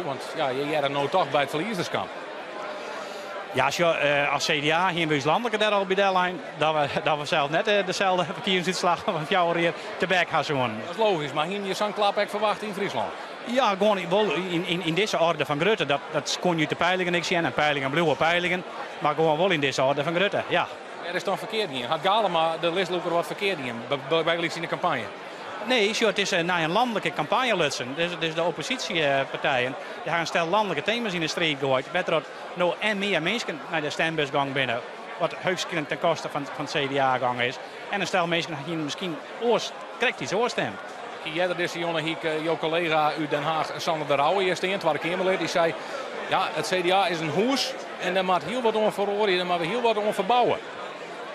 Want ja, je hearre no toch by it ferliezerskamp. Ja, sjoch, as CDA hiene we ús lanlike der al by dellein dat we sels net deselde ferkiezingsútslach fan 4 jier tebek ha soenen. Dat is logysk, mar hiene je sa'n klap ek ferwachte yn Fryslân? Ja, gewoan wol yn dizze orde fan grutte. Dat koene je út de peilingen ek sjen en peilingen bliuwe peilingen, mar gewoan wol yn dizze orde fan grutte, ja. Wêr is it dan ferkeard gien? Hat Galema, de listlûker, wat ferkeard dien, bygelyks yn de kampanje? Nee, sjoch, it is nei in lanlike kampanje lutsen. Dus de opposysjepartijen dy ha in stel lanlike tema's yn de striid goaid, wêrtroch't no en mear minsken nei de stembus gong binne, wat heechstwaarskynlik ten koste fan it CDA gong is. En in stel minsken hiene miskien oars, krekt iets oars stimd. Earder dizze jûn hie ik jo kollega út Den Haag, Sander de Rouwe, hjir stean, Twadde Keamerlid. Dy sei, ja, it CDA is in hûs en dêr moat hiel wat oan feroarje, dêr moatte we hiel wat oan ferbouwe.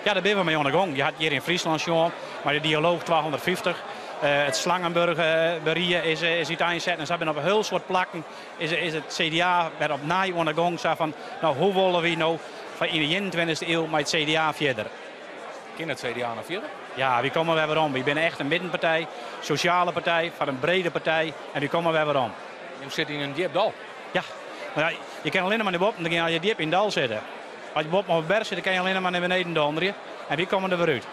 Ja, dêr binne we mei oan de gong. Je hat hjir yn Fryslân sjoen mei de dialooch 250. It Slangenburg berie is úteinset en sa binne op in hiel soad plakken is it CDA wer opnij oan de gong. Sa fan, no, hoe wolle wy no yn de ienentweintichste iuw mei it CDA fierder? Kin it CDA noch fierder? Ja, wy komme wer werom. Wy binne echt in middenpartij, sosjale partij, foar in brede partij en wy komme wer werom. Jim sitte yn in djip dal. Ja, mar ja, je kinne allinne mar nei boppen gean as je djip yn it dal sitte. As je boppen op de berch sitte, kinne je allinne mar nei beneden donderje en wy komme der wer út.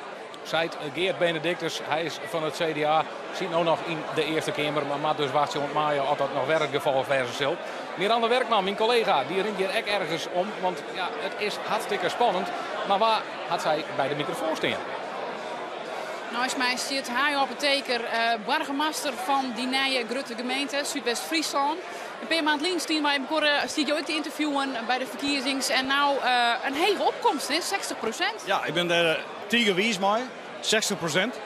Seit Geart Benedictus, hy is fan it CDA, sit no noch yn de Earste Keamer, mar moat dus wachtsje oant maaie oft dat noch wer it gefal wêze sil. Miranda Werkman, myn kollega, dy rint hjir ek ergens om, want ja, it is hartstikke spannend. Mar wa hat sy by de mikrofoan stean? Neist my stiet Hayo Apotheker, boargemaster fan dy nije grutte gemeente Súdwest-Fryslân. In pear maand lyn stiene wy mekoar, stie ik jo ek te ynterviewen by de ferkiezings en no in hege opkomst, hè, 60%. Ja, ik bin dêr tige wiis mei, 60%.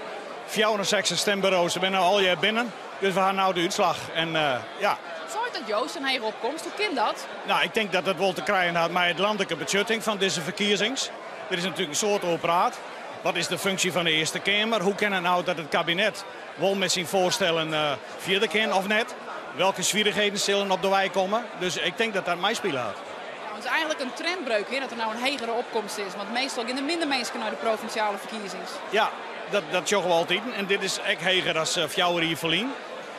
64 stimburo's binne allegear binnen, dus we ha no de útslach. En ja. Wat seit dat jo, sa'n hege opkomst? Hoe kin dat? Nou, ik tink dat it wol te krijen hat mei it lanlike betsjutting fan dizze ferkiezings. Der is natuerlik in soad oer praat. Wat is de funksje fan de Earste Keamer? Hoe kin it no dat it kabinet wol mei syn foarstellen fierder kin of net? Welke swierrichheden sille op de wei komme? Dus ik tink dat dat meispile hat. Ja, it is eigenlik in trendbreuk, hè, dat der no in hegere opkomst is. Want meastal gean der minder minsken nei de provinsjale ferkiezings. Ja, dat sjogge we altiten. En dit is ek heger as 4 jier ferlyn.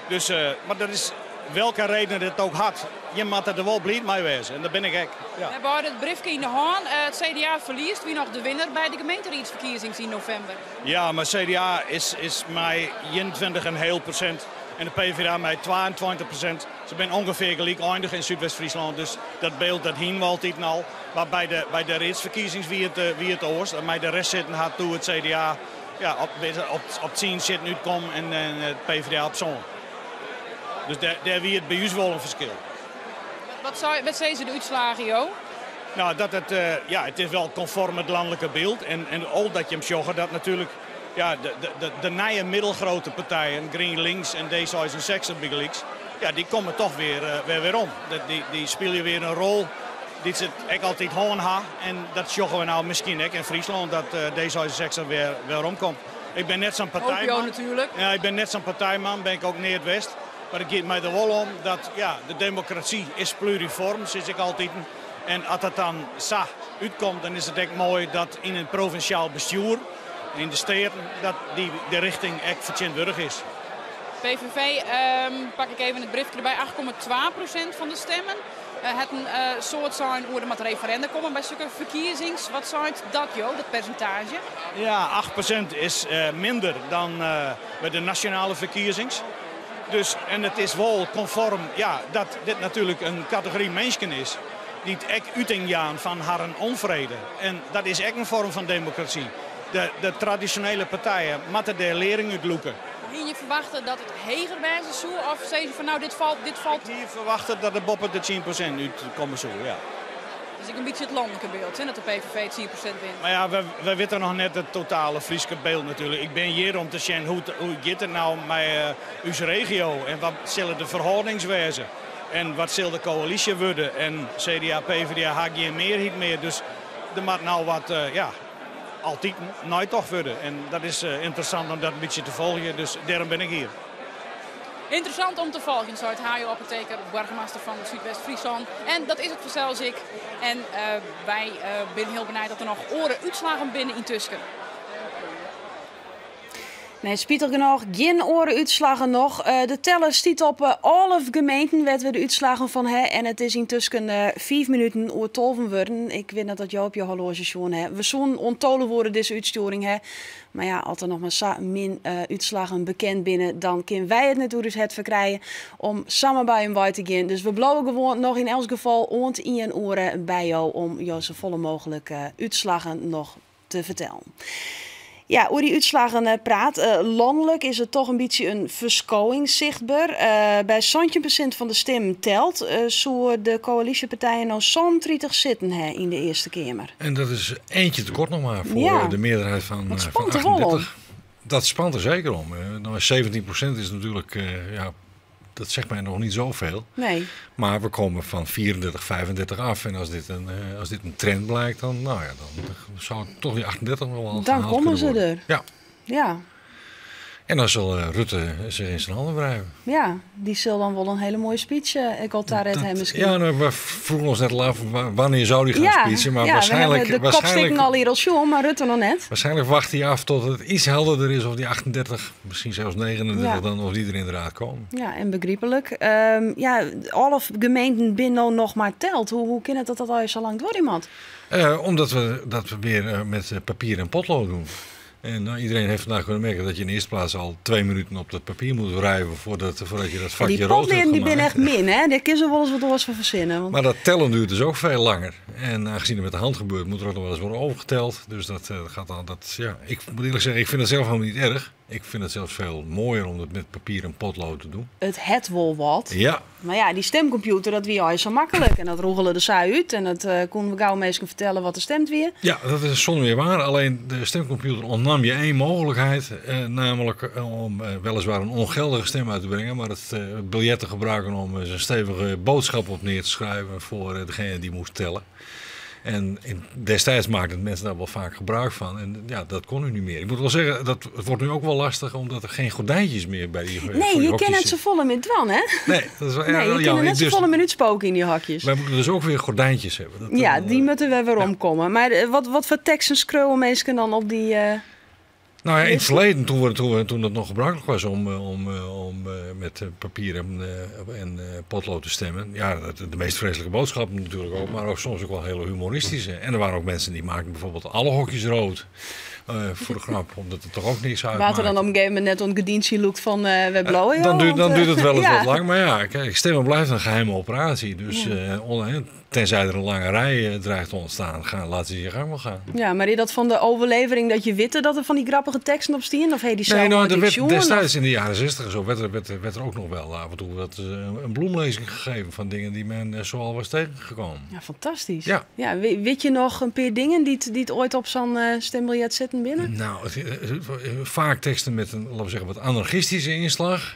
Dus, mar dat is welke reden it ek hat, je moatte der wol bliid mei wêze. En dat bin ik ek. Ja. We hawwe beide it briefke yn de hân. It CDA ferliest, wie noch de winner by de gemeenteriedsferkiezings yn novimber. Ja, mar CDA is mei 21,5% en de PvdA mei 22%. Se binne ûngefear gelyk eindige yn Súdwest-Fryslân, dus dat byld dat hiene we altiten al. Mar by de riedsferkiezings wie it oars. Mei de restsitten hat doe it CDA ja, op 10 sitten útkommen en it PvdA op sân. Dus dêr wie it by ús wol in ferskil. Wat sizze de útslaggen jo? Nou, dat it, ja, it is wol konform it lanlike byld. En al dat je him sjogge, dat natuerlik ja, de nije middelgrote partijen, GrienLinks en D66 bygelyks, ja, dy komme toch wer werom. Dy spylje wer in rol dy't se ek altyd hân ha. En dat sjogge we no miskien ek yn Fryslân, dat D66 wer weromkomt. Ik bin net sa'n partijman. Hoopje jo natuerlik. Ja, ik bin net sa'n partijman, bin ik ek nea west. Mar it giet my der wol om dat ja, de demokrasy is pluriform, sis ik altyd. En as dat dan sa útkomt, dan is it ek moai dat yn in provinsjaal bestjoer, yn de steaten, dat dy de richting ek fertsjintwurdige is. PVV, pak ik even it briefke derby, 8,2% fan de stimmen. Hat in soad sein oer der moat referenda komme by sokke ferkiezings. Wat seit dat jo, dat persintaazje? Ja, 8% is minder dan by de nasjonale ferkiezings. Dus, en it is wol konform ja, dat dit natuerlik in kategory minsken is dy't ek uting jaan fan harren ûnfrede. En dat is ek in foarm fan demokrasy. De tradisjonele partijen moatte dêr learing út lûke. Hiene je ferwachte dat it heger wêze soe? Of sizze je fan nou, dit falt, dit falt... Ik hie ferwachte dat it boppe de 10% útkomme soe, ja. Dat is ek in bytsje it lanlike byld, hè, dat de PVV 10% wint. Mar ja, wy witte noch net it totale Fryske byld natuerlik. Ik bin hjir om te sjen hoe giet it no mei ús regio en wat sille de ferhâldings wêze. En wat sil de koälysje wurde. En CDA, PvdA ha gjin mearheid mear, dus der moat no wat, ja, altiten neitocht wurde. En dat is ynteressant om dat in bytsje te folgjen, dus dêrom bin ik hjir. Ynteressant om te folgjen, seit Hayo Apotheker, boargemaster fan Súdwest-Fryslân. En dat is it fansels ek. En wy binne hiel benijd oft der noch oare útslaggen binne yntusken. Nee, spitich genôch gjin oare útslaggen noch. De teller stiet op 11 gemeenten wêr't we de útslaggen fan ha. En it is yntusken 5 minuten oer tolven wurden. Ik wit net oft jo op jo horloazje sjoen ha. We soenen oant 12 oere dizze útstjoering ha. Mar ja, as der noch mar sa min útslaggen bekend binne, dan kinne wy it net oer ús hert ferkrije om samar by him wei te gean. Dus we bliuwe gewoan noch yn elts gefal oant ien oere by jo om jo safolle mooglik útslaggen noch te fertellen. Ja, oer dy útslaggen praat. Lanlik is it toch in bytsje in ferskowing sichtber. By 17% fan de stimmen telt, soe de koälysjepartijen no 37 sitten ha yn de Earste Keamer. En dat is eentje te kort nog maar voor de meerderheid van, Dat van spant der wol om. 38. Dat spant er zeker om. Nou, 17% is natuurlijk, ja, dat zegt mij nog niet zoveel. Nee. Maar we komen van 34, 35 af. En als dit een trend blijkt, dan, nou ja, dan zou het toch die 38 nog wel Dan gehaald komen kunnen ze worden. er. Ja. En dan zal Rutte zich in zijn handen wrijven. Ja, die zal dan wel een hele mooie speech ik al daar hem misschien. Ja, nou, we vroegen ons net al af, wanneer zou die gaan speechen. Maar We hebben de kopstukken al hier al sjoen, maar Rutte nog net. waarschijnlijk wacht hij af tot het iets helderder is of die 38, misschien zelfs 39 dan, of die er inderdaad komen. Ja, en begrijpelijk. Ja, alle gemeenten binnen nog maar telt. Hoe kan het dat dat al zo lang door iemand? Omdat we dat we weer met papier en potlood doen. En nou, iedereen heeft vandaag kunnen merken dat je in de eerste plaats al 2 minuten op dat papier moet wrijven voordat je dat vakje Die rood hebt potloden die zijn gemaakt. echt min, hè? Daar kunnen ze wel eens wat oors van verzinnen. Want Maar dat tellen duurt dus ook veel langer. En aangezien het met de hand gebeurt, moet er ook nog wel eens worden overgeteld. Dus dat gaat dan, dat, ja, ik moet eerlijk zeggen, ik vind het zelf helemaal niet erg. Ik vind het zelfs veel mooier om dat met papier en potlood te doen. Het het wol wat. Ja. Maar ja, die stemcomputer, dat wie al zo makkelijk. En dat roggelen de saai uit. En dat konden we gauw mensen vertellen wat er stemt weer. Ja, dat is zonder meer waar. Alleen de stemcomputer ontnam je één mogelijkheid. Namelijk om weliswaar een ongeldige stem uit te brengen. Maar het biljet te gebruiken om zijn stevige boodschap op neer te schrijven voor degene die moest tellen. En destijds maakten mensen daar wel vaak gebruik van. En ja, dat kon nu niet meer. Ik moet wel zeggen, dat, het wordt nu ook wel lastig omdat er geen gordijntjes meer bij die Nee, voor die je hokjes kent het zitten. zo volle met dwan, hè? Nee, dat is wel Nee, erg je jammer. kent net zo Dus volle minuut spoken in die hakjes. Wij moeten dus ook weer gordijntjes hebben. Dat, Ja, die moeten we weer omkomen. Maar wat voor teksten schreeuwen mensen dan op die... Nou ja, in het verleden, toen het nog gebruikelijk was om met papier en potlood te stemmen. Ja, de meest vreselijke boodschappen natuurlijk ook, maar ook soms ook wel hele humoristische. En er waren ook mensen die maakten bijvoorbeeld alle hokjes rood. Voor de grap, omdat het toch ook niks Water uitmaakt. dan op een gegeven moment net een lookt van we blowen. Dan duurt het wel eens ja. wat lang. Maar ja, kijk, stemmen blijft een geheime operatie. Dus tenzij er een lange rij dreigt te ontstaan, laten ze je gang wel gaan. Ja, maar is dat van de overlevering dat je witte dat er van die grappige teksten op staan? Of hey, die Nee, nou, er werd werd destijds in de jaren 60 en zo werd er ook nog wel af en toe wat, een bloemlezing gegeven van dingen die men zoal was tegengekomen. Ja, fantastisch. Ja. Ja, weet je nog een paar dingen die het ooit op zo'n stembiljet zetten binnen? Nou, vaak teksten met een, laten we zeggen, wat anarchistische inslag.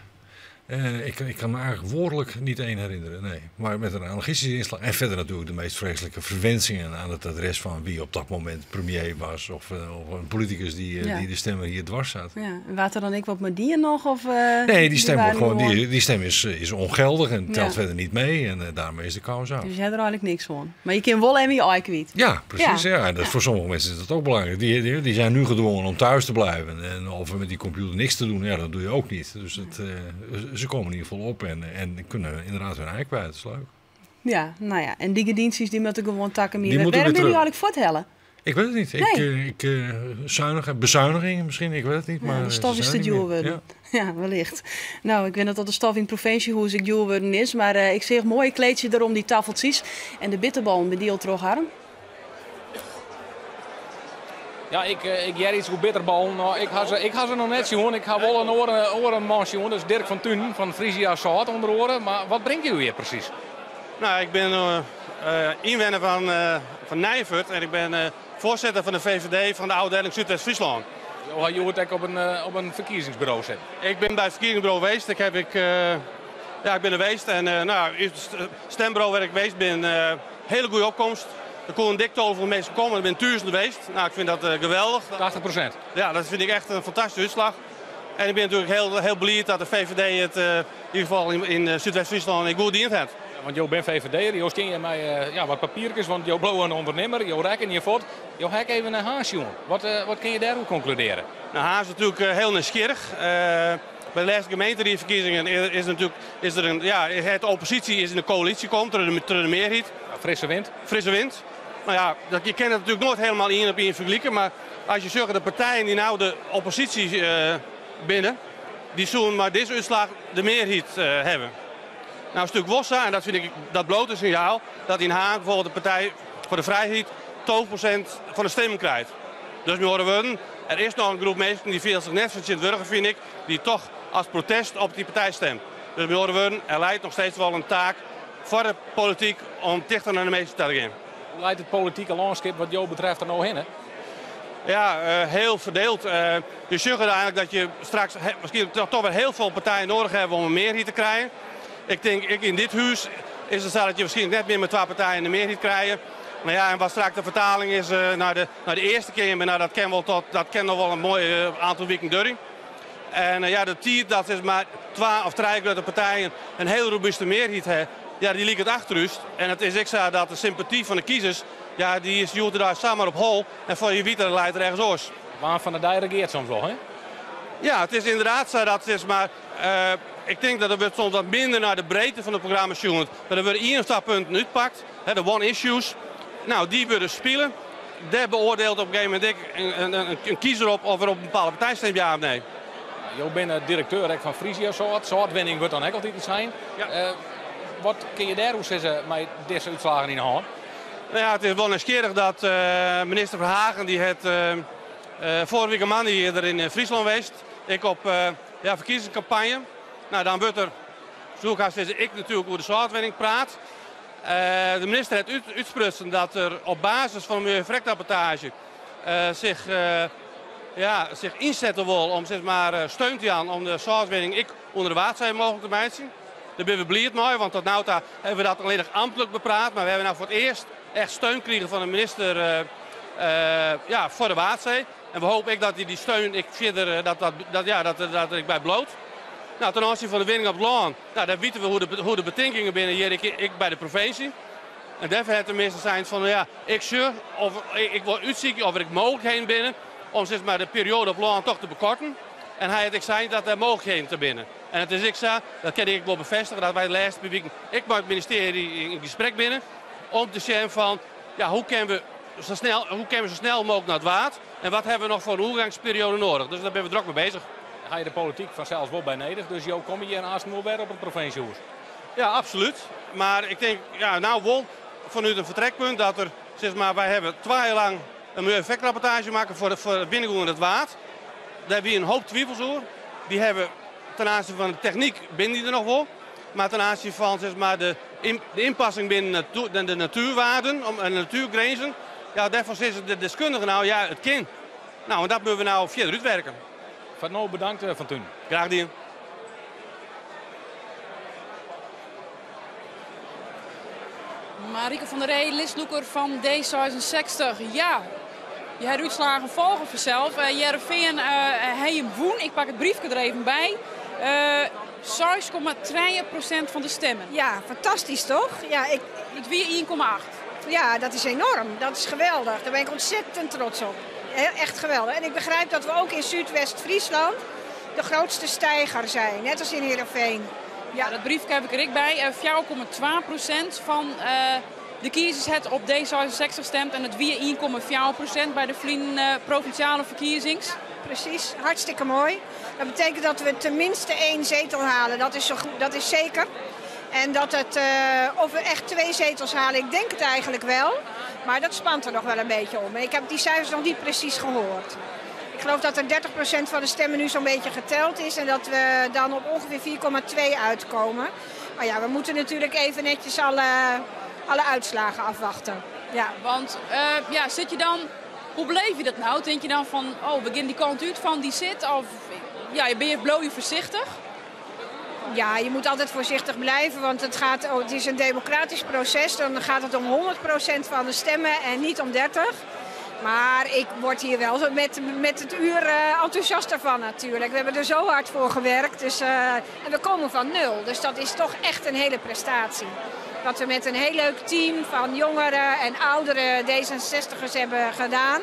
Ik kan me eigenlijk woordelijk niet één herinneren, nee. Maar met een anarchistische inslag. En verder natuurlijk de meest vreselijke verwensingen aan het adres van wie op dat moment premier was. Of een politicus die de stemmer hier dwars zat. Ja, en waard er dan ik wat met die nog? Of, Nee, die stem, waren wordt gewoon, gewoon die stem is ongeldig en telt Ja. verder niet mee. En daarmee is de kous af. Dus je hebt er eigenlijk niks van. Maar je kunt wel even je ei kwijt. Ja, precies. Ja. Ja. En dat, voor sommige mensen is dat ook belangrijk. Die zijn nu gedwongen om thuis te blijven. En of met die computer niks te doen, ja, dat doe je ook niet. Dus ze komen in ieder geval op en kunnen inderdaad hun ei kwijt. Dat is leuk. Ja, nou ja. En die gedienstjes die moeten gewoon takken meer. Die moeten Waarom weer ben je terug. eigenlijk voorthellen? Ik weet het niet. Ik, Nee. bezuinigingen misschien, ik weet het niet. Ja, Maar de stof ze is zijn te er niet duur meer. worden. Ja. Ja, wellicht. Nou, ik weet net dat de stof in het provinciehuis ik duur worden is. Maar ik zie een mooi kleedje erom die tafeltjes. En de bitterballen bij die al terug, Harm. Ja, ik jij iets goed bitterbal. Nou, ik ga ze nog net zien. Ik ga wel een orenman zien. Dat is Dirk van Thun van Frisia Zout onder oren. Maar wat brengt u hier precies? Nou, ik ben inwoner van Nijefurd en ik ben voorzitter van de VVD van de afdeling Zuidwest-Friesland. Oh, je hoort ook op een verkiezingsbureau zitten. Ik ben bij het verkiezingsbureau geweest. Ik, heb, ik, ja, ik ben er geweest en nou, het stembureau waar ik geweest ben, hele goede opkomst. Er kon een dik van mensen komen, er zijn duizenden geweest. Nou, ik vind dat geweldig. 80%? Ja, dat vind ik echt een fantastische uitslag. En ik ben natuurlijk heel, heel blij dat de VVD het in ieder geval in Zuidwest-Friesland goed dient heeft. Ja, want jo binne VVD'er, jo stean hjir mei ja, wat papierkes, want jo bliuwe in ûndernimmer, jo rekkenje fuort. Jo ha ek even nei Harns sjoen. Wat, wat kinne je dêroer konkludearje? Nou, Harns is natuerlik hiel nijsgjirrich. By de lêste gemeenteriedsferkiezingen is natuerlik is der in, ja, het de opposysje is yn de koälysje komd troch de, troch de mearheid. Ja, frisse wind. Frisse wind. Nou ja, dat, je kinne it natuerlik noait hielendal ien op ien fergelike, mar as je sjogge de partijen dy't no de opposysje binne, dy soenen mei dizze útslach de mearheid hawwe. Nou is it natuerlik wol sa, en dat fyn ik dat bliuwt in sinjaal, dat yn Harns bijvoorbeeld de Partij foar de Frijheid 12% fan de stimmen krijt. Dus mei oare wurden, der is noch in groep minsken dy fielt sich net fertsjintwurdige, fyn ik, dy't toch as protest op dy partij stemt. Dus mei oare wurden, der leit noch steeds wol in taak foar de polityk om tichter nei de minsken ta te gean. Hoe leit it politike lânskip wat jo betreft der no hinne? Ja, hiel ferdield. Je sjogge eigenlik dat je straks wierskynlik toch wer hiel folle partijen nedich hawwe om in mearheid te krijen. Ik tink, ek yn dit hûs is it sa dat je wierskynlik net mear mei twa partijen de mearheid krije. Mar ja, en wat straks de fertaling is nei de, nei de Earste Keamer, nou, dat kin wol tot, dat kin noch wol in moai oantal wiken duorje. En ja, de tiid dat sis mar twa of trije grutte partijen in hiel robuuste mearheid hawwe, ja, dy liket achter ús. En it is ek sa dat de sympaty fan de kiezers, ja, dy is hjoed-de-dei samar op hol en foar je witte leit er ergens oars. Waan fan de dei regeart soms wol, hè? Ja, it is ynderdaad sa dat sis mar, ik tink dat der wurdt soms wat minder nei de breedte fan it programma sjoen. Mar der wurde ien of twa punten útpakt, hè, de one issues. Nou, dy wurde spile. Dêr beoardielt op in gegeven momint ek in kiezer op of er op in bepaalde partij stemt, ja of nee. Jo binne direkteur ek fan Frisia Sâlt. Sâltwinning wurdt dan ek altyd sein. Ja. Wat kinne je dêroer sizze mei dizze útslaggen yn 'e hân? Nou ja, it is wol nijsgjirrich dat minister Verhagen dy hat foarige wike moandei hjir yn Fryslân west. Ek op ja, ferkiezingskampanje. Nou, dan wurdt der, soe ik hast sizze, ek natuerlik oer de sâltwinning praat. De minister hat útsprutsen dat er op basis fan de milieueffectrapportaazje sich, ja, sich ynsette wol om sis mar, steun te jaan om de sâltwinning ek ûnder de Waadsee mooglik te meitsjen. Dêr binne we bliid mei, want tot no ta hawwe we dat allinnich amtlik bepraat. Mar we hawwe no foar it earst echt steun krigen fan de minister ja, foar de Waadsee. En we hoopje ek dat dy steun ek fierder dat, dat, dat, ja, dat, dat der ek by bliuwt. Nou, ten oanzien fan de winning op it lân, nou, dêr witte we hoe de, hoe de betinkingen binne hjir ek, ek by de provinsje. En dêrfoar hat de minister sein fan, ja, ik sjoch of ik wol útsykje of der ek mooglikheden binne om sis mar, de perioade op lân toch te bekorten. En hy hat ek sein dat der mooglikheden te binne. En it is ek sa, dat kin ik ek wol befêstigje, dat wy de lêste pear wiken ek mei it ministearje yn gesprek binne om te sjen fan, ja, hoe kinne we sa snel, hoe kinne we sa snel mooglik nei it Waad en wat hawwe we noch foar in oergangsperiode nedich. Dus dêr binne we drok mei bezich. Ha je de polityk fansels wol by nedich, dus jo komme hjir aansten wol wer op it provinsjehûs. Ja, absolút. Mar ik tink, ja, no wol fanút in fertrekpunt dat der, sis mar, wy hawwe twa jier lang in milieueffectrapportaazje makke foar de, foar de winning ûnder it Waad. Dêr wie in hoop twivels oer. Dy hawwe ten oanzien fan de technyk binne dy der noch wol. Mar ten oanzien fan sis mar, de, de ynpassing binnen de, de natuerwaarden en de natuergrinzen, ja, dêrfan sizze de deskundigen no, ja, it kin. Nou, en dat moatte we no fierder útwerke. Foar no bedankt, Van Tunen. Graach dien. Marieke van der Ree, listlûker fan D66. Ja, je ha útslaggen folge fansels. Uh, Hearrenfean uh, ha jim wûn. Ik pak it briefke der even by. Uh, 6,3% fan de stimmen. Ja, fantastysk toch? Ja, ik... It wie 1,8. Ja, dat is enorm. Dat is geweldig. Daar ben ik ontzettend trots op. Echt geweldig. En ik begrijp dat we ook in Zuidwest-Friesland de grootste stijger zijn. Net als in Heerenveen. Ja. Dat briefke ha ik der ek by. 4,2% fan de kiezers hat op D66 stimd en it wie 1,4% by de ferline provinsjale ferkiezings. Ja, precies. Hartstikke moai. Dat betekent dat we tenminste één zetel halen. Dat is, zo goed, dat is zeker. En dat het, of we echt twee zetels halen, ik denk het eigenlijk wel. Maar dat spant er nog wel een beetje om. Ik heb die cijfers nog niet precies gehoord. Ik geloof dat er 30% van de stemmen nu zo'n beetje geteld is. En dat we dan op ongeveer 4,2 uitkomen. Maar ja, we moeten natuurlijk even netjes alle uitslagen afwachten. Ja. Want ja, sit je dan, hoe beleef je dat nou? Tink je dan fan, oh, we gean dy kant út fan dy sit? Of ja, binne je, bliuwe je foarsichtich? Ja, je moet altijd voorzichtig blijven, want oh, het is een democratisch proces. Dan gaat het om 100% van de stemmen en niet om 30. Maar ik word hier wel met het uur enthousiaster van natuurlijk. We hebben er zo hard voor gewerkt dus, en we komen van nul. Dus dat is toch echt een hele prestatie. Wat we met een heel leuk team van jongeren en oudere D66ers hebben gedaan.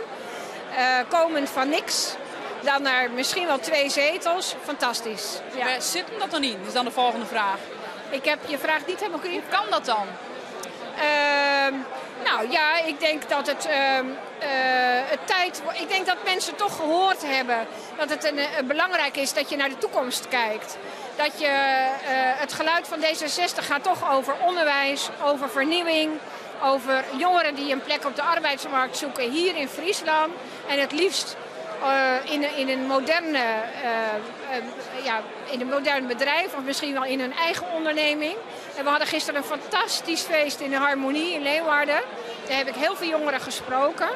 Komend van niks, dan naar misschien wel twee zetels. Fantastisch. Ja. Wêr sit him dat dan yn, is dan de folgjende fraach. Ik heb je vraag niet helemaal Hoe kan dat dan? Nou ja, ik denk dat het, het tijd. Ik denk dat mensen toch gehoord hebben dat het belangrijk is dat je naar de toekomst kijkt. Dat je, het geluid van D66 gaat toch over onderwijs, over vernieuwing, over jongeren die een plek op de arbeidsmarkt zoeken hier in Friesland. En het liefst in een moderne, ja, in een modern bedrijf of misschien wel in een eigen onderneming. En we hadden gisteren een fantastisch feest in de Harmonie in Leeuwarden. Daar heb ik heel veel jongeren gesproken.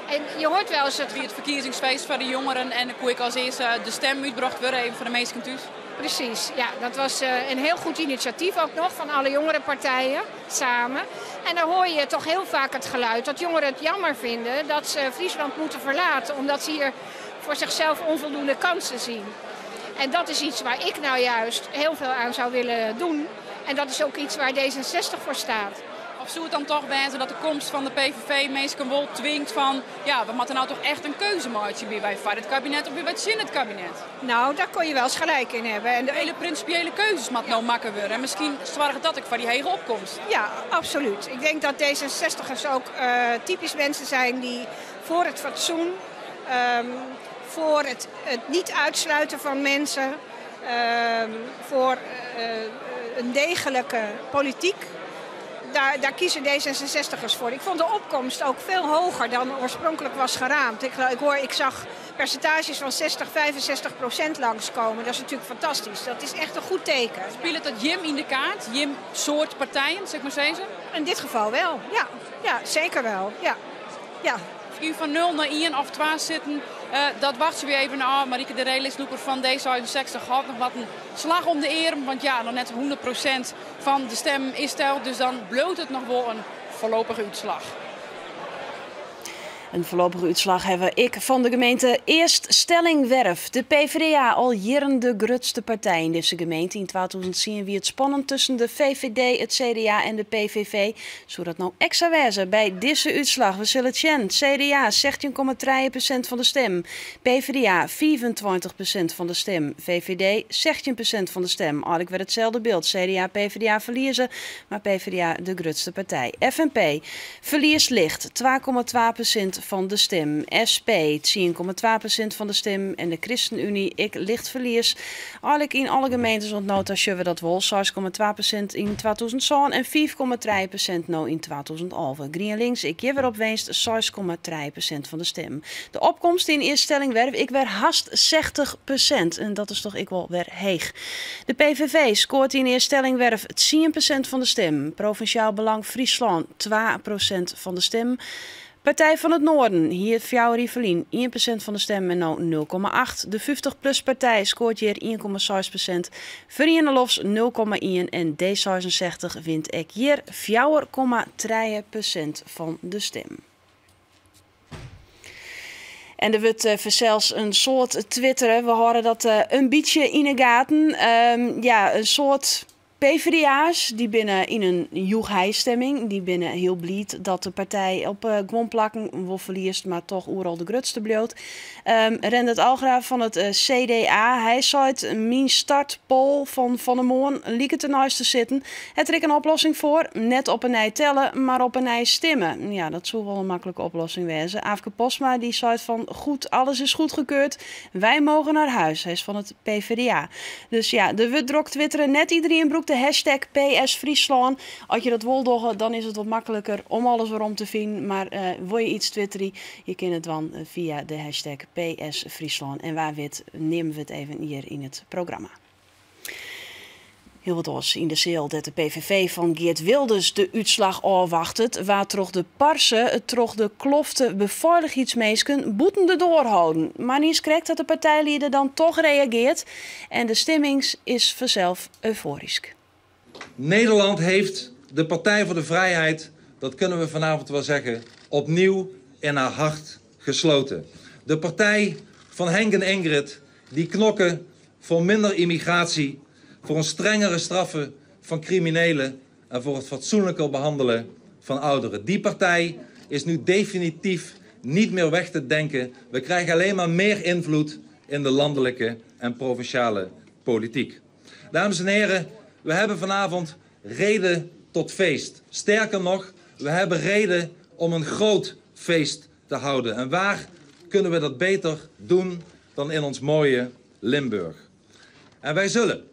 En je hoort wel eens het... Wie it ferkiezingsfeest foar de jongeren en koe ek as earste de stim útbrocht wurde, even foar de minsken thús. Precies, ja, dat was een heel goed initiatief ook nog van alle jongerenpartijen samen. En dan hoor je toch heel vaak het geluid dat jongeren het jammer vinden dat ze Friesland moeten verlaten, omdat ze hier voor zichzelf onvoldoende kansen zien. En dat is iets waar ik nou juist heel veel aan zou willen doen. En dat is ook iets waar D66 voor staat. Of soe it dan toch wêze dat de komst fan de PVV minsken wol twingt fan, ja, we moatte no toch echt in keuze meitsje, binne wy foar it kabinet of binne wy tsjin it kabinet? Nou, daar kon je wel eens gelijk in hebben. En de Hiele prinsipiële keuzes moatte no makke wurde. En miskien soarget dat ek foar dy hege opkomst. Ja, absoluut. Ik denk dat D66ers ook typisch mensen zijn die voor het fatsoen, voor het niet uitsluiten van mensen, voor een degelijke politiek. Daar kiezen D66ers voor. Ik vond de opkomst ook veel hoger dan oorspronkelijk was geraamd. Ik zag percentages van 60, 65% langskomen. Dat is natuurlijk fantastisch. Dat is echt een goed teken. Spilet dat jim yn de kaart? Jim soart partijen, sil ik mar sizze? In dit geval wel, ja. Ja, zeker wel. Ja. Ja. U fan 0 nei 1 of 2 sitten, dat wachtsje wy even ôf. Marieke de Ree, listlûker fan D66, hâldt noch wat in slach om de earm. Want ja, noch net 100% fan de stimmen is teld. Dus dan bliuwt it noch wol in foarlopige útslach. In foarlopige útslach hawwe we ek fan de gemeente Eaststellingwerf. De PvdA, al jierren de grutste partij yn dizze gemeente. Yn 2010 wie it spannend tusken de VVD, it CDA en de PVV. Soe dat no ek sa wêze by dizze útslach? We sille it sjen. CDA 16,3% fan de stim. PvdA 25% fan de stim. VVD 16% fan de stim. Eigenlik wer itselde byld. CDA, PvdA ferlieze, mar PvdA de grutste partij. FNP ferliest licht 2,2% fan de stim. SP 10,2% fan de stim. En de ChristenUnie ek licht ferlies. Eigenlik yn alle gemeentes oant no ta sjogge we dat wol. 6,2% yn 2007 en 5,3% no yn 2011. GrienLinks, ek hjir wer op winst 6,3% fan de stim. De opkomst yn Eaststellingwerf ek wer hast 60%. En dat is toch ek wol wer heech. De PVV skoart yn Eaststellingwerf 10% fan de stim. Provinsjaal Belang Fryslân 2% fan de stim. Partij fan it Noarden hie 4 jier ferlyn 1% fan de stim en no 0,8. De 50PLUS partij skoart hjir 1,6%. Feriene Lofts 0,1 en D66 wint ek hjir 4,3% fan de stim. En der wurdt fansels in soad twittere. We hâlde dat in bytsje yn 'e gaten. Ja, in soad PvdA's dy binne yn in jûchheistimming. Dy binne hiel bliid dat de partij op guon plakken wol ferliest, mar toch oeral de grutste bliuwt. Rendert Algra fan it CDA, hy seit: Myn startpoll fan fan 'e moarn liket derneist te sitten. Hat der ek in oplossing foar? Net op 'e nij telle, mar op 'e nij stimme. Ja, dat soe wol in maklike oplossing wêze. Aafke Postma dy seit fan goed, alles is goedgekeurd. Wij mogen naar huis. Hy is fan it PvdA. Dus ja, der wurdt drok twittere. Net iderien brûkt de hashtag PS Fryslân. As je dat wol dogge, dan is it wat makliker om alles werom te finen. Mar wolle je yts twitterje, je kinne it dwaan fia de hashtag PS Fryslân. En wa wit, neame we it even hjir yn it programma. Hiel wat oars yn de seal dêr't de PVV fan Geert Wilders de útslach ôfwachtet, waard troch de parse troch de klofte befeiligingsminsken bûten de doar holden. Mar niiskrekt hat de partijlieder dan toch reagearre en de stimming is fansels eufoarysk. Nederland heeft de Partij voor de Vrijheid, dat kunnen we vanavond wel zeggen, opnieuw in haar hart gesloten. De partij van Henk en Ingrid, die knokken voor minder immigratie, voor een strengere straffen van criminelen. en voor het fatsoenlijker behandelen van ouderen. Die partij is nu definitief niet meer weg te denken. We krijgen alleen maar meer invloed in de landelijke en provinciale politiek. Dames en heren, we hebben vanavond reden tot feest. Sterker nog, we hebben reden om een groot feest te houden. En waar kunnen we dat beter doen dan in ons mooie Limburg? En wij zullen,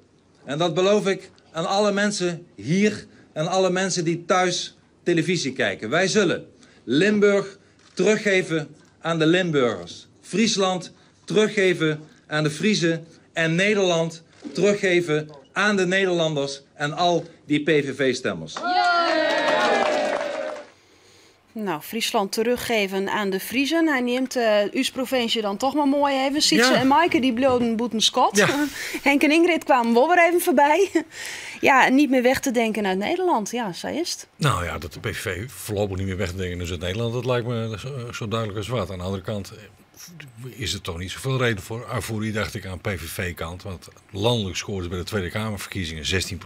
en dat beloof ik aan alle mensen hier en alle mensen die thuis televisie kijken. Wij zullen Limburg teruggeven aan de Limburgers. Friesland teruggeven aan de Friezen en Nederland teruggeven aan de Nederlanders en al die PVV-stemmers. Nou, Friesland teruggeven aan de Friezen. Hij neemt uh, provincie dan toch maar mooi even. Sietse en Maaike die bloden boeten Scott. Ja. Henk en Ingrid kwamen wel weer even voorbij. Ja, niet meer weg te denken uit Nederland. Ja, zij is het. Nou ja, dat de PVV voorlopig niet meer weg te denken is uit Nederland, dat lijkt me zo duidelijk als wat. Aan de andere kant is er toch niet zoveel reden voor euforie, dacht ik, aan PVV-kant. Want landelijk scoorde ze bij de Tweede Kamerverkiezingen 16.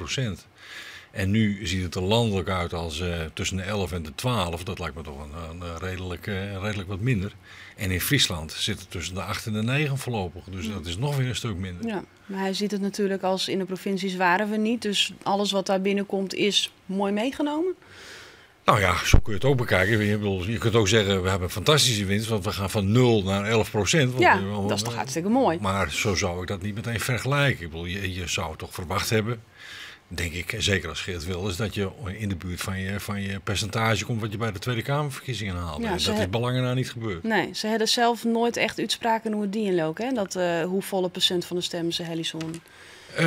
En nu ziet het er landelijk uit als tussen de 11 en de 12. Dat lijkt me toch een redelijk wat minder. En in Friesland zit het tussen de 8 en de 9 voorlopig. Dus dat is nog weer een stuk minder. Ja, maar hij ziet het natuurlijk als in de provincies waren we niet. Dus alles wat daar binnenkomt is mooi meegenomen. Nou ja, zo kun je het ook bekijken. Je kunt ook zeggen, we hebben fantastische winst, want we gaan van 0 naar 11%. Ja, dat is toch hartstikke mooi. Maar zo zou ik dat niet meteen vergelijken. Ik bedoel, je zou toch verwacht hebben, denk ik, zeker als Geert Wilders, dat je in de buurt van je percentage komt wat je bij de Tweede Kamerverkiezingen haalde. Ja, dat is belangen nou niet gebeurd. Nee, ze hebben zelf nooit echt uitspraken hoe het die inloopt, hè? Dat, hoe volle procent van de stemmen ze Hellison.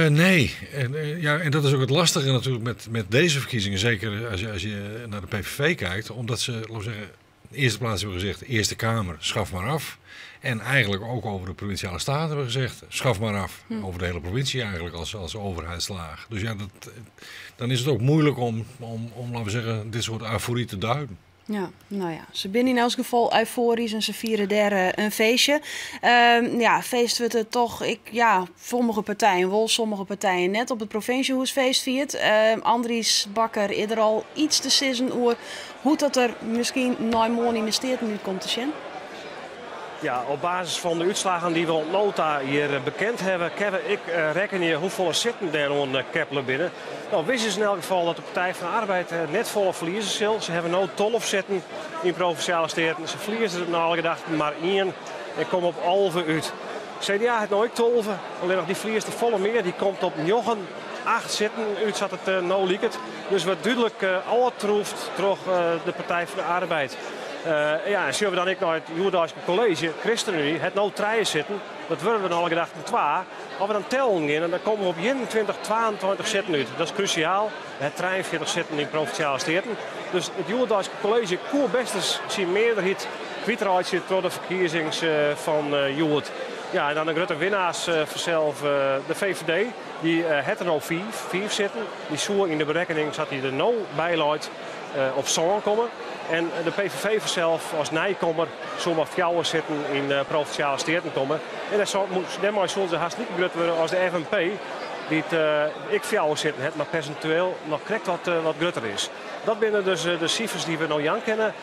Nee, en, ja, en dat is ook het lastige natuurlijk met deze verkiezingen, zeker als je naar de PVV kijkt, omdat ze, laten we zeggen, in de eerste plaats hebben gezegd, Eerste Kamer, schaf maar af. En eigenlijk ook over de Provinciale Staten hebben gezegd, schaf maar af. Over de hele provincie eigenlijk als overheidslaag. Dus ja, dan is het ook moeilijk om, laten we zeggen, dit soort euforie te duiden. Ja, nou ja, ze zijn in elk geval euforisch en ze vieren daar een feestje. Ja, feest wordt het toch, sommige partijen wel, sommige partijen net op het provinciehuisfeest viert. Andries Bakker is er al iets te sissen oer hoe dat er misschien nooit morgen in de steert nu komt te zien. Ja, op basis van de uitslagen die we op nota hier bekend hebben, Kevin, ik reken je hoeveel zitten daar onder Kepler binnen. Nou, wist is in elk geval dat de Partij van de Arbeid net volle verliezen zal. Ze hebben nu 12 zitten in provinciale steden. Ze verliezen het naar alle gedachten maar 1 en komen op 11 uit. CDA heeft nooit 12, alleen nog die verliest de volle meer. Die komt op 9, 8 zitten uit, zat het nou lieket. Dus wat duidelijk alle troeft door de Partij van de Arbeid. Ja, en zullen we dan ik naar het Joerdijkse College, ChristenUnie, het nou treien zitten, dat worden we dan alle gedachten 2. Als we dan tellen gaan, en dan komen we op 21, 22 zitten uit. Dat is cruciaal. Het 43 zitten in provinciale steden. Dus het Joerdijkse College koer best eens zijn meerderheid kwijtraadje door de verkiezings van Joerd. Ja, en dan de grote winnaars vanzelf de VVD. Die het er nou 5 zitten. Die zoer in de berekening zat hij er nou bij luid op zo'n komen. En de PVV vanzelf als nijkommer zal maar fjouwen zitten in de provinciale steden komen. En daarmee zullen ze haast niet groter worden als de FNP, die het, ik fjouwen zitten het, maar percentueel nog correct wat groter is. Dat binnen dus de cijfers die we nog Jan kennen.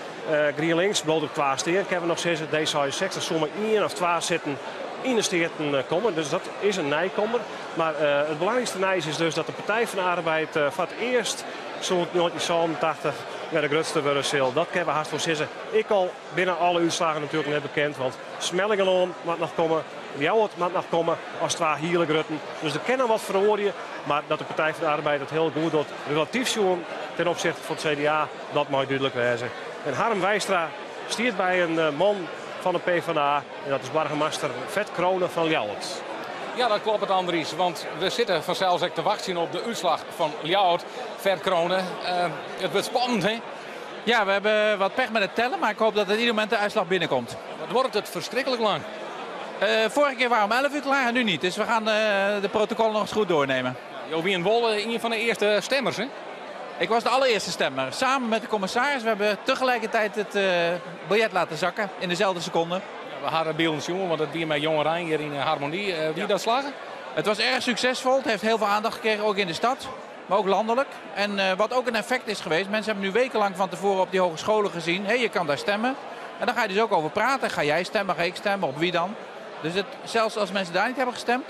GroenLinks, bloot op 2 steden. Ik heb nog steeds D66, zomaar 1 of 2 zitten in de steden komen. Dus dat is een nijkommer. Maar het belangrijkste nijs is dus dat de Partij van de Arbeid voor het eerst zo'n 1987 ja, de grootste worden zal. Dat kunnen we haast voor zeggen. Ik al binnen alle uitslagen natuurlijk net bekend. Want Smellingerlân moet nog komen. Ljouwert moet nog komen als twee hele grutten. Dus er kennen wat verhoren. Maar dat de Partij van de Arbeid het heel goed doet. Relatief zo'n ten opzichte van het CDA, dat mag duidelijk wezen. En Harm Weistra stiert bij een man van de PvdA. En dat is burgemeester Ferd Crone van Ljouwert. Ja, dat klopt het, Andries. Want we zitten vanzelfs ook te wachten op de uitslag van Ljouwert. Ferd Crone. Het wordt spannend, hè? Ja, we hebben wat pech met het tellen, maar ik hoop dat het ieder moment de uitslag binnenkomt. Wat wordt het verschrikkelijk lang? Vorige keer waren we om 11 uur klaar en nu niet. Dus we gaan de protocollen nog eens goed doornemen. Jobien en Wolle, een van de eerste stemmers, hè? Ik was de allereerste stemmer. Samen met de commissaris. We hebben tegelijkertijd het biljet laten zakken in dezelfde seconde. Ja, we hadden bij ons jongen, want het wie met Jong Oranje hier in Harmonie. Wie dat slagen? Het was erg succesvol. Het heeft heel veel aandacht gekregen, ook in de stad. Maar ook landelijk. En eh, wat ook een effect is geweest, mensen hebben nu wekenlang van tevoren op die hogescholen gezien, hé, hey, je kan daar stemmen. En dan ga je dus ook over praten. Ga jij stemmen, ga ik stemmen, op wie dan? Dus het, zelfs als mensen daar niet hebben gestemd,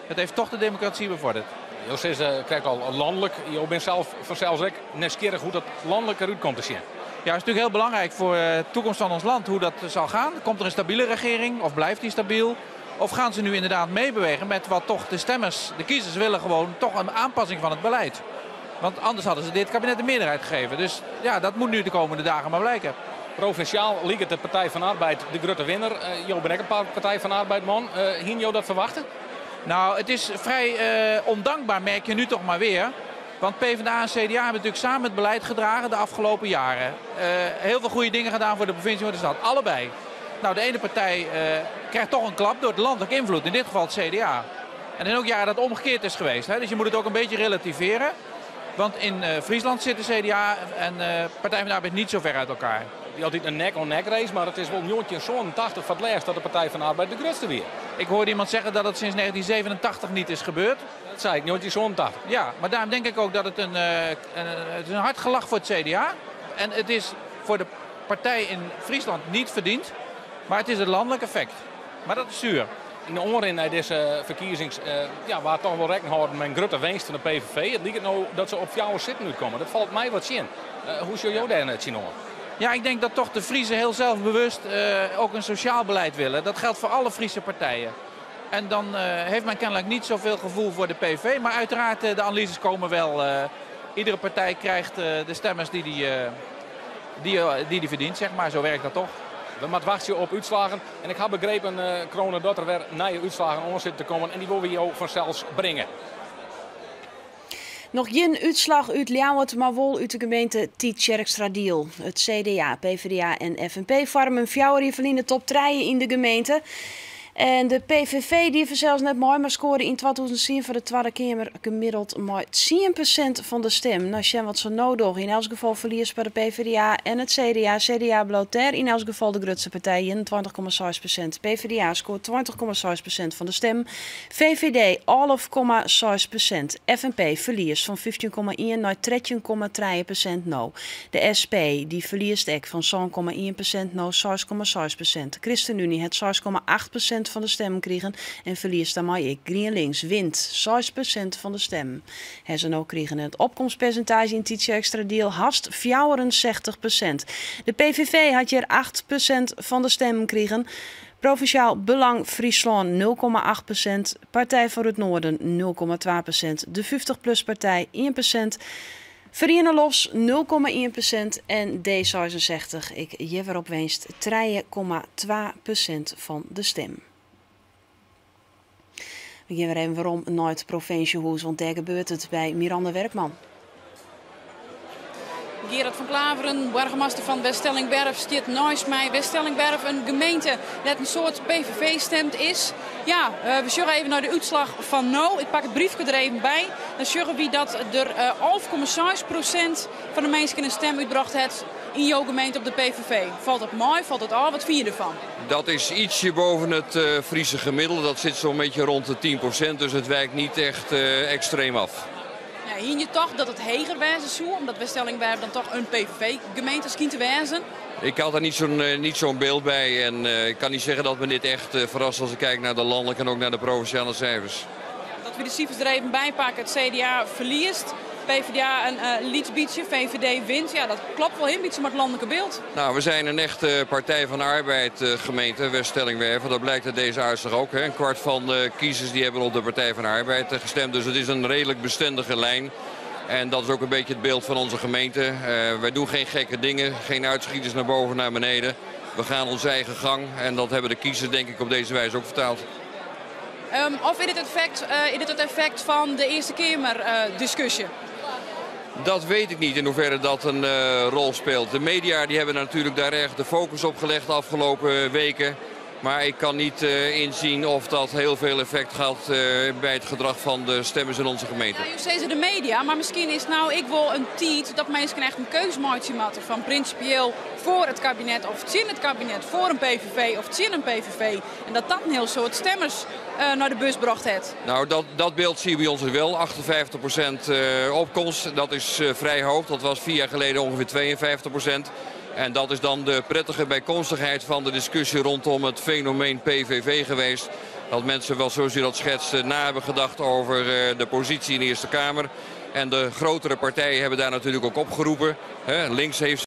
het heeft toch de democratie bevorderd. Jo sizze krekt al landelijk. Jo binne sels fansels ek nijsgjirrich hoe't dat lanlik derút komt te sjen. Ja, het is natuurlijk heel belangrijk voor de toekomst van ons land hoe dat zal gaan. Komt er een stabiele regering of blijft die stabiel? Of gaan ze nu inderdaad meebewegen met wat toch de stemmers, de kiezers willen gewoon toch een aanpassing van het beleid. Want anders hadden ze dit kabinet de meerderheid gegeven. Dus ja, dat moet nu de komende dagen maar blijken. Provinsjaal liket de Partij van Arbeid de grutte winner. Jo binne ek in Partij van Arbeid man. Hiene jo dat ferwachte? Nou, het is vrij ondankbaar, merk je nu toch maar weer. Want PvdA en CDA hebben natuurlijk samen het beleid gedragen de afgelopen jaren. Heel veel goede dingen gedaan voor de provincie en voor de stad. Allebei. Nou, de ene partij krijgt toch een klap door de landelijke invloed. In dit geval het CDA. En in ook jaren dat het omgekeerd is geweest. Hè? Dus je moet het ook een beetje relativeren. Want in Friesland zitten CDA en Partij van de Arbeid niet zo ver uit elkaar. Die altyd in nek-oan-nek race, mar it is wol 1987 foar it lêst dat de Partij van de Arbeid de grutste wie. Ik hoorde iemand zeggen dat het sinds 1987 niet is gebeurd. Dat sei ik, 1987. Ja, maar daarom denk ik ook dat het is een hard gelach voor het CDA. En het is voor de partij in Friesland niet verdiend, maar het is het landelijk effect. Maar dat is zuur. Yn de oanrin nei dizze ferkiezings ja, waard toch wol rekken hâlden mei in grutte winst fan de PVV. It liket no dat se op fjouwer sitten útkomme. Dat falt my wat tsjin. Hoe sjogge jo dêr tsjinoan? Ja, ik denk dat toch de Friezen heel zelfbewust ook een sociaal beleid willen. Dat geldt voor alle Friese partijen. En dan heeft men kennelijk niet zoveel gevoel voor de PVV. Maar uiteraard, de analyses komen wel. Iedere partij krijgt de stemmers die die verdient, zeg maar. Zo werkt dat toch. We moatte wachtsje op útslaggen. En ik ha begrepen, Crone, dat der wer nije útslaggen oan sitte te kommen. En dy wolle wy jo fansels bringe. Noch gjin útslach út Ljouwert, mar wol út de gemeente Tytsjerksteradiel. It CDA, PvdA en FNP foarmen 4 jier ferlyn de top 3 yn de gemeente. En de PVV die fansels net mei, mar skoarde yn 2010 foar de Twadde Keamer gemiddeld mei 10% fan de stim. No, sjen wat se no dogge. Yn elts gefal ferlies by de PvdA en it CDA. CDA bliuwt dêr yn elts gefal de grutste partij, 21,6%. PvdA skoart 20,6% fan de stim. VVD 11,6%. FNP ferliest fan 15,1 nei 13,3% no. De SP dy ferliest ek fan 7,1% nei 6,6%. ChristenUnie hat 6,8% fan de stimmen krigen en ferliest dêrmei ek. GrienLinks wint 6% fan de stimmen. Ha se no krigen it opkomstpersintaazje yn Tytsjerksteradiel hast 64%. De PVV hat hjir 8% fan de stimmen krigen. Provinsjaal Belang Fryslân 0,8%, Partij foar it Noarden 0,2%, de 50PLUS Partij 1%, Feriene Los 0,1% en D66, ik hjir op winst 3,2% fan de stim. We gean wer even werom nei it provinsjehûs, want dêr gebeurt it by Miranda Werkman. Gerard van Klaveren, boargemaster fan Weststellingwerf, stiet neist my. Weststellingwerf, in gemeente dêr't in soad PVV stimd is. Ja, we sjogge even nei de útslach fan no. Ik pak it briefke der even by. Dan sjogge wy dat der 11,6% fan de minsken in stim útbrocht hat yn jo gemeente op de PVV. Falt it mei, falt it ôf? Wat fine je derfan? Dat is ietsje boven het Friese gemiddelde. Dat zit zo'n beetje rond de 10%, dus het wijkt niet echt extreem af. Ja, hiene je tocht dat it heger wêze soe, omdat Weststellingwerf dan toch in PVV-gemeente skynt te wêzen? Ik had daar niet zo'n beeld bij en ik kan niet zeggen dat me dit echt verrast als ik kijk naar de landelijke en ook naar de provinciale cijfers. Dat we de sifers der even by pakke, it CDA ferliest, PvdA in lyts bytsje, VVD wint. Ja, dat kloppet wol in bytsje mei it lanlike byld. Nou, we zijn een echte Partij van de Arbeid gemeente, Weststellingwerven. Dat blijkt uit deze uitslag ook. Hè. Een kwart van de kiezers die hebben op de Partij van de Arbeid gestemd. Dus het is een redelijk bestendige lijn. En dat is ook een beetje het beeld van onze gemeente. Wij doen geen gekke dingen, geen uitschieters naar boven, naar beneden. We gaan onze eigen gang en dat hebben de kiezers denk ik op deze wijze ook vertaald. Of is dit het effect fan de Earste Keamer diskusje? Dat weet ik niet in hoeverre dat een rol speelt. De media die hebben natuurlijk daar erg de focus op gelegd de afgelopen weken. Maar ik kan niet inzien of dat heel veel effect gehad bij het gedrag van de stemmers in onze gemeente. Ja, jo sizze de media, mar miskien is it no ek wol in tiid dat minsken echt in keus meitsje moatte fan prinsipieel foar it kabinet of tsjin it kabinet, foar in PVV of tsjin in PVV. En dat dat in hiel soad stemmers nei de bus brocht hat. Nou, dat beeld zie je bij ons wel. 58% opkomst, dat is vrij hoog. Dat was 4 jaar geleden ongeveer 52%. En dat is dan de prettige bijkomstigheid van de discussie rondom het fenomeen PVV geweest. Dat mensen wel, zoals u dat schetst, na hebben gedacht over de positie in de Eerste Kamer. En de grotere partijen hebben daar natuurlijk ook opgeroepen. Links heeft